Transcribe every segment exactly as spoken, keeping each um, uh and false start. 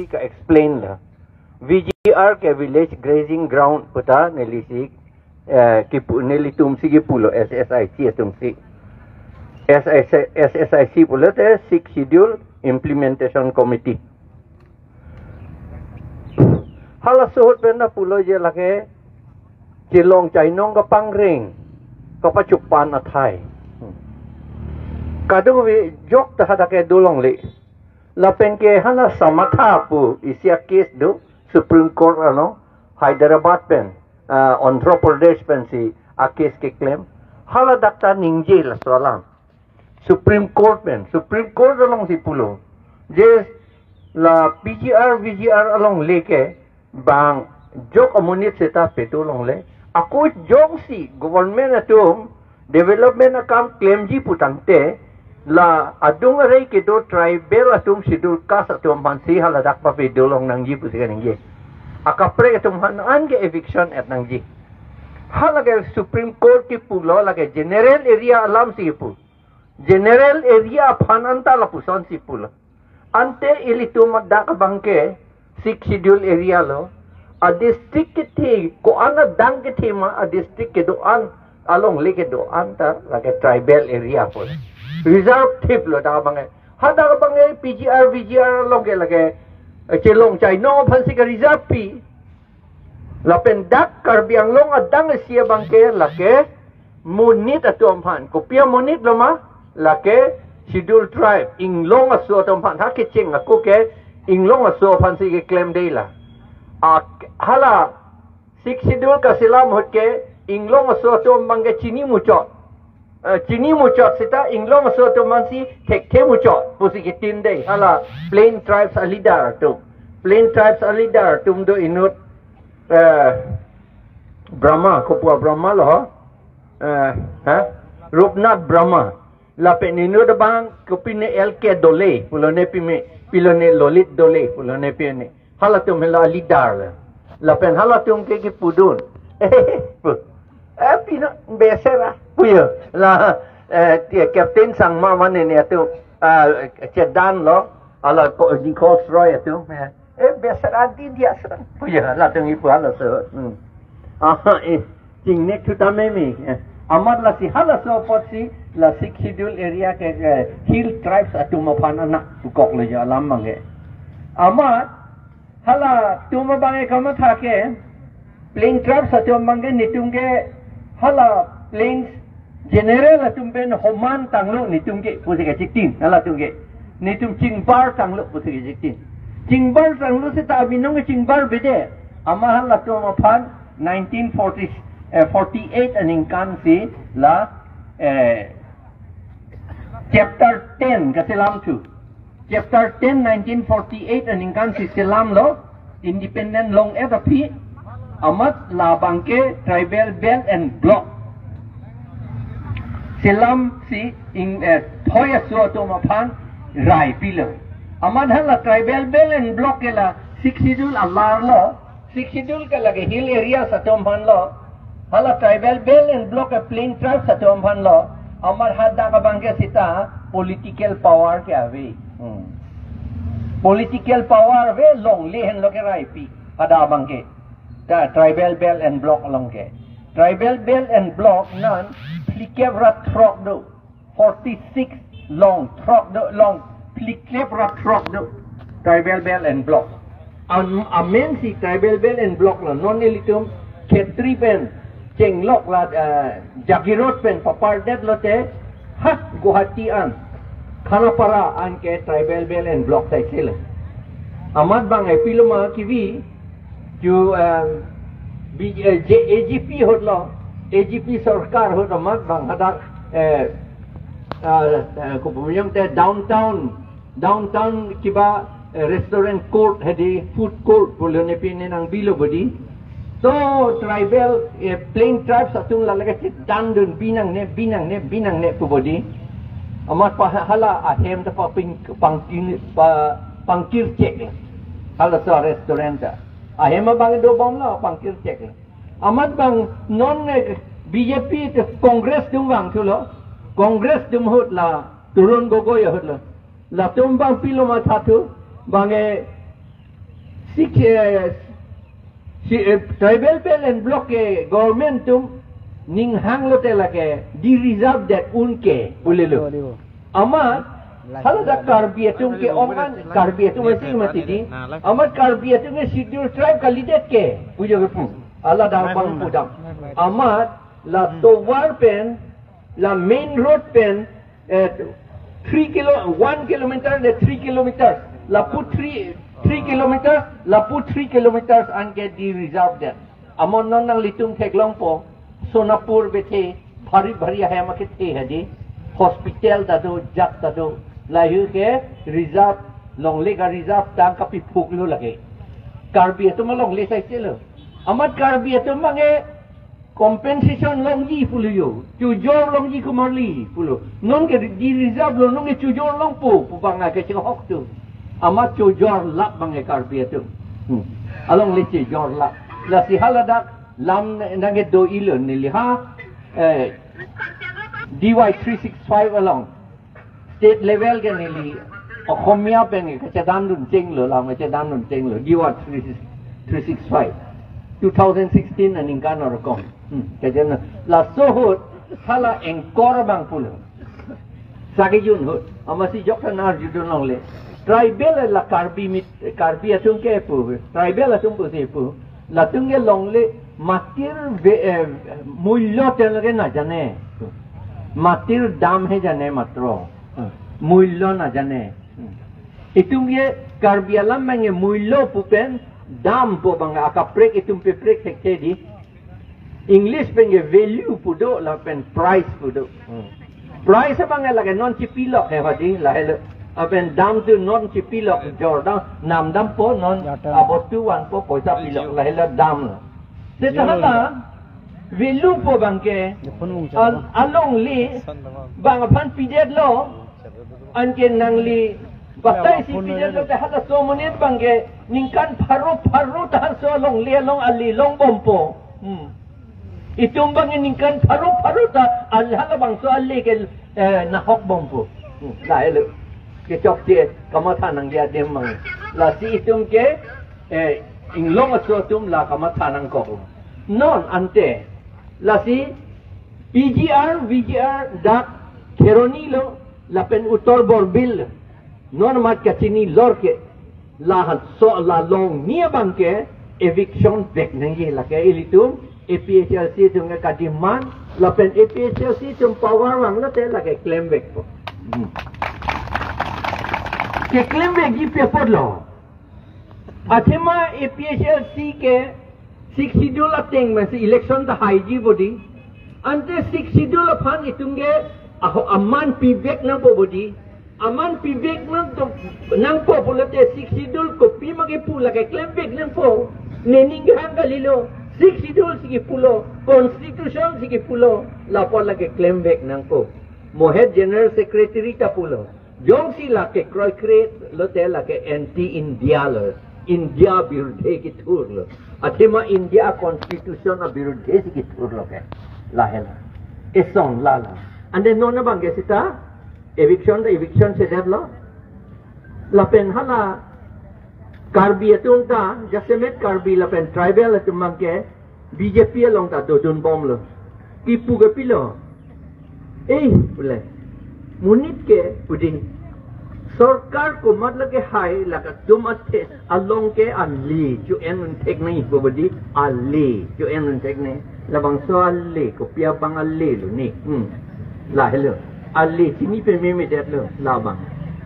ka-explain lo. V G R ke Village Grazing Ground puta nelisi, eh, kipu, nelitumsi kipulo, S S I C atumsi. S S I C, S S I C pulote Sixth Schedule Implementation Committee. Halaso ahut pen ta pulo je lake chelong chainong kapangreng kapachupan athai. Kadokave jok ta hadak ke dolongle. Lapen ke hala Samatha pu isi a-case do, Supreme Court along, Hyderabad pen, ah, Andhra Pradesh pensi a-case keklem. Hala dak ta ningje laso alam. Supreme Court pen, Supreme Court alongsi pulo. Je la P G R, V G R alongle ke bang jok amonit seta pedo longle. Ako jongsi government atum development akam klemji putangte, la adung arei kedo tribal atum, schedule caste atum aphansi haladak papedo long nangji pusi kaningje. Akaprek atum aphan an ke eviction et nangji. Hala ke Supreme Court kipulo, lake general area alamsi kipu. General area aphan anta lapusonsi pulo. Ante ilitum adak abang ke Sixth Schedule area lo. A-district kethe, ko-an adang kethe ma, a-district kedo-an, alongle kedo-an ta lake tribal area pu. Reserve thip lo dak abang ke. Hadak abang ke P G R, V G R along ke lake, eh, chelong chainong aphansi ka-reserve pi. Lapen dak Karbi Anglong adang isi abang ke lake monit atum aphan. Kopi amonit lo ma? Lake Schedule Tribe, inglong aso atum aphan. Ha kecheng ako ke inglong aso aphansi keklem dei la. A, hala Sixth Schedule kaselam ahut ke inglong aso atum abang ke chini muchot. Eh, chini muchot seta inglong aso atum aphansi thekthe muchot pusi kitin dei. Hala Plain Tribes a-leader atum. Plain Tribes a-leader atum do inut, eh, Brahma, kopi a-Brahma lo ho? Eh, ha? Rupnath Brahma. Lapen inut abang kopine L K Dole, pulo ne pime, pilo ne Lolit Dole, pulo ne pine. Halatum hela leader le. Lapen halatum ke kipudun. Eh, pino besera. Puyo. La, eh, ti Captain Sangma mane ne atum, ah, chedan lo. Hala ko, Nichols Roy atum. Eh, eh, besera di dia serang. Puyo, latum ipu halaso. Hmm. Ah, eh. Chingnek thu tame me. Eh, amat lasi halaso apotsi la Sixth Schedule area ke, eh, Hill Tribes atum aphan anak pukok lo jo alam abang ke. Amat halatum abang ke kamatha ke, Plain Tribes atum abang ke netum ke hala Plains General atum pen homan tanglo netum ke pusi kachiktin, halatum ke. Netum chingbar tanglo pusi kachiktin. Chingbar tanglo seta abinong ke chingbar bede. Amat halatum aphan nineteen forty, eh, forty-eight aningkan si la, eh, chapter ten kaselam thu. Chapter ten, nineteen forty-eight aningkan si selam lo, independent long-et aphi, amat labang ke tribal belt and block selam si ing, eh, thoi aso atum aphan rai pilo. Amat hala tribal belt and block ke la Sixth Schedule alar lo, Sixth Schedule ke lake hill areas atum aphan lo. Hala tribal belt and block ke plain tribes atum aphan lo. Amat hadak abang ke seta political power ke ave. Hmm. Political power ave, longle henlo kerai pi. Hadak abang ke. Ta tribal belt and block along ke. Tribal belt and block nan phlikep ra throk do. Forty-six long, throk do long, phlikep ra throk do. Tribal belt and block. Am, amen si tribal belt and block lo. Non ilitum Khetri pen chenglok la, eh, Jagiroad pen papardet lote, ha Guwahati an, Khanapara an ke tribal belt and block sai selo. Amat bang epiloma kivi, ju, eh, B, eh, J, A G P ahut lo, A G P sorkar ahut amat bang hadak, eh, ah, eh, kopumyong te downtown, downtown kiba, eh, restaurant court hedi food court pulo ne pine nang bilo bodi. So tribal, eh, plain tribes atum la lake si dandun binangne, binangne, binangne pu bodi. Amat pa hala ahem ta pa ping, pangkin, pa, pangkir chek. Halaso restaurant ta. Ahem abang dobom lo pangkir chek. Amat bang non ne B J P te Congress atum vangthulo. Congress atum ahut la Tarun Gogoi ahut lo. Latum bang piloma thathu bang e Sik, eh, si, eh, tribal belt and block ke government atum ninghang lote lake de-reserve det un ke pulelo. Amat haladak Karbi atum ke oman Karbi atum isi mati di. Amat Karbi atum ke Scheduled Tribe kalidet ke pujo ke pu. Haladak bang pudam. Amat la tovar pen, la main road pen, eh, three kilo, one kilometer le three kilometers, lapu three, three kilometers, lapu three kilometers anke de-reserve det. Amat non nanglitum theklongpo, Sonapur bethe, bhari bhari ahem akethe hadi, hospital ta do, jak ta do, lahei ke reserve, longle ka reserve tang kapiphuklo lake. Karbi atum longle saiselo. Amat Karbi atum mange compensation longji pulo yo, chojor longji komarli pulo. Non ke de-reserve lo, non ke chojor longpo pu bang ke chenghok atum. Amat chojor lap bang ke Karbi atum. Hmm. Alongle chojor lap. Lasi haladak lam nange do-ilo neli ha, eh, D Y three six five along. State level ke neli Okhomia pen kachedandun chenglo, lam kachedandun chenglo, D Y three six five, two thousand sixteen aningkan arokom. Hmm, kachedan laso ahut hala anchor bang pulo. Sagi jun ahut, amatsi jokta nar judun longle. Tribal la Karbi mit, Karbi atum ke pu, tribal atum pusi pu. Latum ke longle matir ve-, eh, mullo te lake najane. Matir dam he jane matro. Mullo najane. Itum ke Karbi alam bang ke mullo pu pen dam pu bang akaprek itum peprek thekthe di. English pen ke value pu do lapen price pu do. Price bang lake non chipilok he hadi lahelo. Lapen dam tu non chipilok jor dam, nam dampo non abotu vanpo poisa pilok lahelo dam lo. Seta hala value pu bang ke al-, alongle bang aphan pidetlo. Anke nangli batai si pidetlo te halaso amonit bang ke ningkan pharo pharo ta halaso alongle along ali longbompo. Hmm. Itum bang ningkan pharo pharo ta al-, halabangso ale ke, eh, nahok bompo. Hmm, lahelo. Kechokche kamatha nangji adim mang. Lasi itum ke, eh, inglong aso atum la kamatha nangkok. Non ante. Lasi P G R, V G R dak Kheroni lo, lapen Uttar Borbil lo. Non mat kachini lor ke, lahat so la longni abang ke eviction vek nangji lake ilitum A P H L C atum ke kademand lapen A P H L C atum power vanglo te lake klem vekpo. Hmm. Keklem vekji pi apotlo. Athema A P H L C ke Sixth Schedule ateng masi election ta haiji bodi. Ante Sixth Schedule aphan itum ke aho aman pivek nangpo bodi. Aman pivek nang to, nangpo pulote Sixth Schedule kopi ma kepu lake klem vek nangpo. Nening kehang kalilo. Sixth Schedule si kepulo, Constitution si kepulo, lapu lake klem vek nangpo. Mohet General Secretary ta pulo. Jongsi lake kroikre lote lake anti India lo. India birudhe kethur lo. Athema India Constitution abirudhe si kethur lo ke. Lahelo. Eson lalo. Ante non abang ke seta eviction ta eviction sedetlo. Lapen hala Karbi atum ta, jasemet Karbi lapen tribal atum abang ke B J P along ta dodunbomlo. Kipu ke pilo. Eh, pule. Monit ke pudi. Sorkar komat lake hai lake atum athe along ke ale cho-en un thek nangpo bodi, ale cho-en un thek nang. Labangso ale kopi abang ale lo ni. Hmm. Lahelo. Ale chini pememedet lo labang.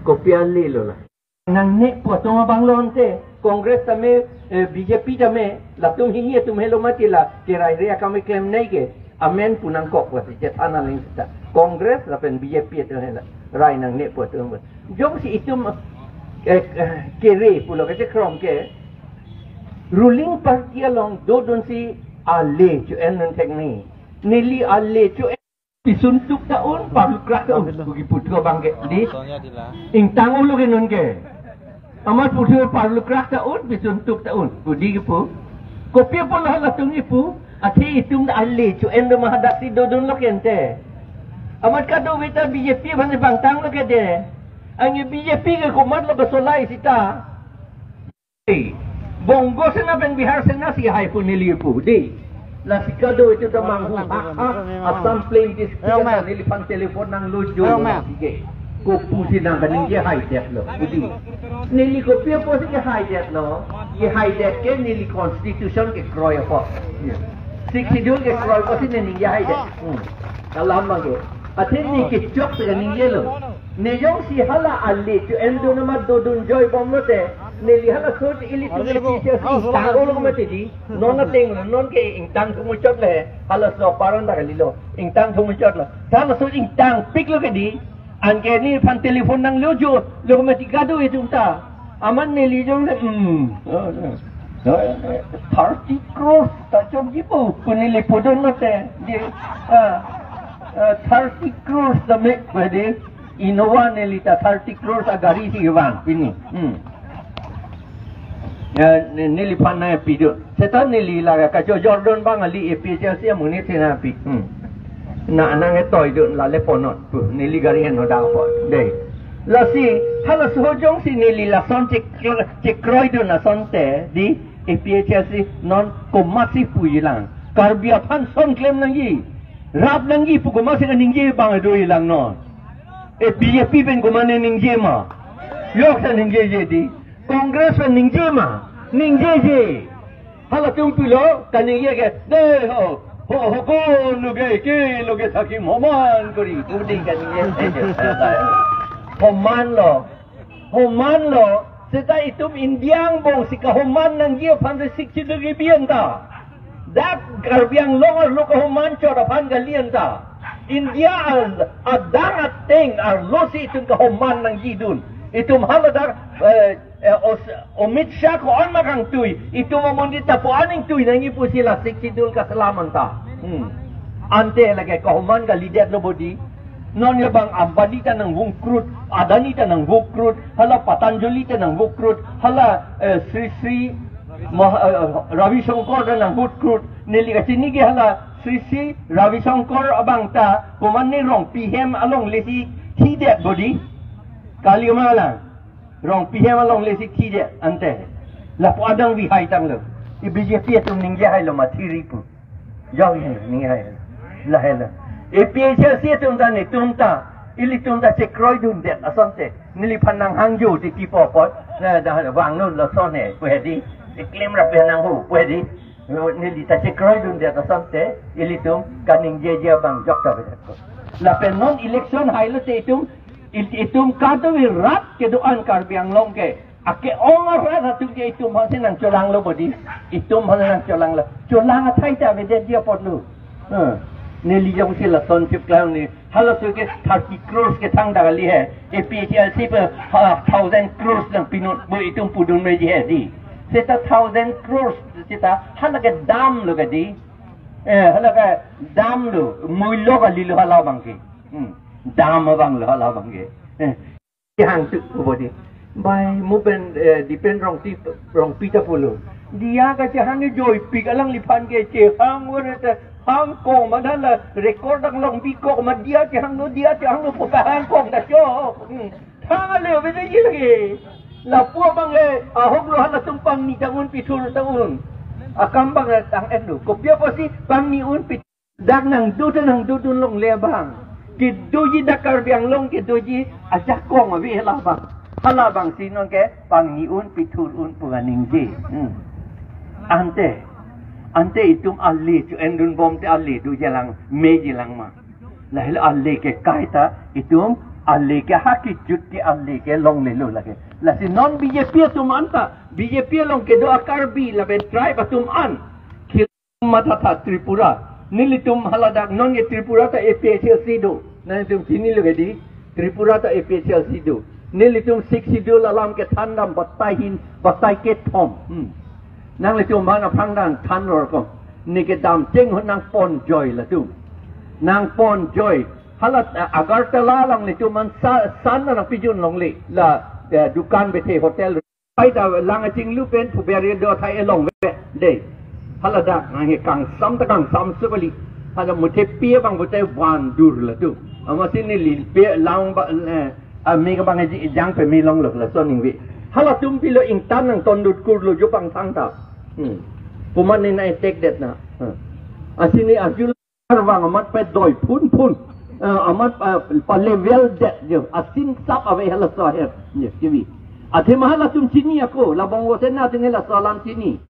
Kopi ale lo la. Nangne pu atum abang lo ante, Congress tame, eh, B J P tame, latum hini atum helo mati la, keraire akam keklem nai ke, amen pu nangkok pusi chethan aling seta. Congress lapen B J P atum helo, rai nangne pu atum. Jongsi itum, eh, eh, kere pulo kachekrom ke, ruling party along dodunsi ale cho-en un thek ni. Neli ale cho-en pisun tuk ta un, parlukrak ta un. Puji puthot abang ke, di? Ingtang ulo ke non ke. Amat puthot parlukrak ta un, pisun tuk ta un. Pudi kepu. Kopi apotlo halatum kepu. Athe itum ta ale cho-en do ma hadaksi dodunlo ke ante. Amat kadokave ta B J P aphan bangtanglo ke de. Anke B J P ke komatlo kesolai seta. Eh, Bongo Sena pen Bihar Sena si hai pu neli pu dei. Lasi kado itum ta manghu hak hak Assam Plain District neliphan telephone nanglojo lo lasi ke. Kopusi nang kaningje haidet lo. Udi. Neli kopi apotsi kehaidet lo. Kehaidet ke neli constitution kekroi apot. Sixth Schedule kekroi apotsi neli ningje haidet. Hmm. Kalam abang ke. Athe ne kechok si kaningje lo. Ne jongsi hala ale cho-endun amat dodun joibom lote, neli halaso ilitum le pisa si ingtang olo mati dei. Non ateng non ke ingtang thumuchot le. Halaso paran ta kalilo. Ingtang thumuchot lo. Halaso ingtangpik lo ke dei. Anke neliphan telephone nanglojo lo mati kado itum ta. Amat neli jong le, hmm. Thirty crores ta chokji pu, pu neli pudun lote. Dei, ah, ah, thirty crores ta me, dei. Innova neli ta thirty crores agari si vang pini. Hmm. Ya, ne-, neliphan nangpidun. Seta neli la kachojordun abang kali A P H L C amonit si nangpi. Hmm. Na nangtoidun la le ponot pu. Neli gari heno dapot. Dei. Lasi, halaso jongsi neli lason chek-, chekroidun asonte, dei, A P H L C non komatsi puji lang. Karbi aphan son klem nangji. Rap nangji pu komatsi kaningje abang doji lang non. E B J P pen komatne ningje ma. Joksa ningjeje dei. Congress pen ningje ma. Ningjeje. Halatum pulo kaningje ke. Dei ho. Ho, ho, ko lo ke, ke lo ke thaki moman kori. Udi kaningje. Homan lo. Homan lo. Seta itum India angbong si kahoman nangji aphan si Sixth Schedule kebi anta. Dak Karbi Anglong arlo kahoman chot aphan kali anta. India al-, adang ateng arlo si itum kahoman nangjidun. Itum haladak, eh, eh, Os-, Amit Shah ko-an ma kangtui. Itum amonit ta pu aning tui nangji pusi la Sixth Schedule kaselam anta. Hmm. Ante lake kahoman kalidet lo bo dei. Non ya bang Ambani ta nangvongkrut, Adani ta nangvongkrut, hala Patanjali ta nangvongkrut, hala, eh, Sri Sri Maha-, eh, Ravi Shankar ta nangvongkrut, neli kachini ke hala Sri Sri Ravi Shankar abang ta, komatne Rongpi hem alongle si thidet bo dei. Kali ma lang. Rongpi hem alongle si thidet ante. Lapu adang vi hai tanglo. I B J P atum ningje hai lo ma thiri pu. Jong he, ningje hai. Lahelo. A P H L C atum ta netum ta. Ilitum ta chekroidundet asonte. Neliphan nanghangjo titi popot. Na da vangnon lason he. Pu he dei. Keklem rap he nangho. Pu he dei. Neli ta chekroidundet asonte, ilitum kaningjeje abang jokta bedak ko. Lapen non election hai lote itum, il-, itum kado rat kedo-an Karbi Anglong ke. Ake-ong arat atum ke itum aphansi nangcholanglo bo dei. Itum aphansi nangcholanglo. Cholang athai ta avedet ji apotlo. Hmm. Neli jongsi lason chipklang ne. Halaso ke thirty crores kethang dak kali he. A P H L C pen ha, thousand crores nangpinon bo itum pudun meji he dei. Seta thousand crores seta hala ke dam lo ke dei. Eh, hala ke dam lo, mui lo kali lo hala abang ke. Hmm. Dam abang lo hala abang ke. Eh. Hang tu bo dei. Bai mo pen, eh, Dipen Rongpi, Rongpi ta pulo. Diya kachehang joipik alangliphan ke chehang were te hangkong ma hala record anglong bikok ma diya chehanglo, diya chehanglo pu kahangkong ta cho. Hmm. Thang ale vedeji lake. Lapu abang le ahok lo halatum pangni ta un pithur ta un. Akam abang le tang-etlo. Kopi apotsi pangni un pithur. Dak nangdo ta nangdodun longle abang. Kedoji dak Karbi Anglong kedoji ajakong ave hala abang. Hala abang si non ke pangni un pithur un pu kaningje. Hmm. Ante. Ante itum ale cho-endunbom te ale doji lang meji lang ma. Lahelo ale ke kaita itum ale ke hakijut ke ale ke longlelo lake. Lasi non B J P atum anta. B J P along kedo a Karbi lapen tribe atum an. Mathatha Tripura. Nelitum haladak non ke Tripura ta A P H L C do. Nanglitum chinilo ke dei. Tripura ta A P H L C do. Nelitum Sixth Schedule alam kethandam batai hin, batai kethom. Hmm. Nanglitum mana phangdan than ror ko. Ne kedam cheng ho nangponjoi latum. Nangponjoi. Hala, eh, Agartala alanglitum an sa, san nangpijun longle. La, eh, dukan bethe hotel. Hai ta lang achinglu pen Phuberi do athai along ve dei. Haladak nang he kangsam ta kangsam su kali. Hala muthe pi abang pute van dur latum. Amatsi neli pi lang ba, eh, ami ke abang ji jang pe mi longlo lason ningve. Halatum pilo ingtan nangtondut kurlo jo pangthang ta. Hmm. Komat ne nang-etek det na. Hmm. Asini arju arvang amat pe doi phun phun. Eh, amat, eh, pa level det jo. Asin sap ave halaso aher. Ye, kivi. Athema halatum chini ako. Labang Vosen atum halaso alam chini.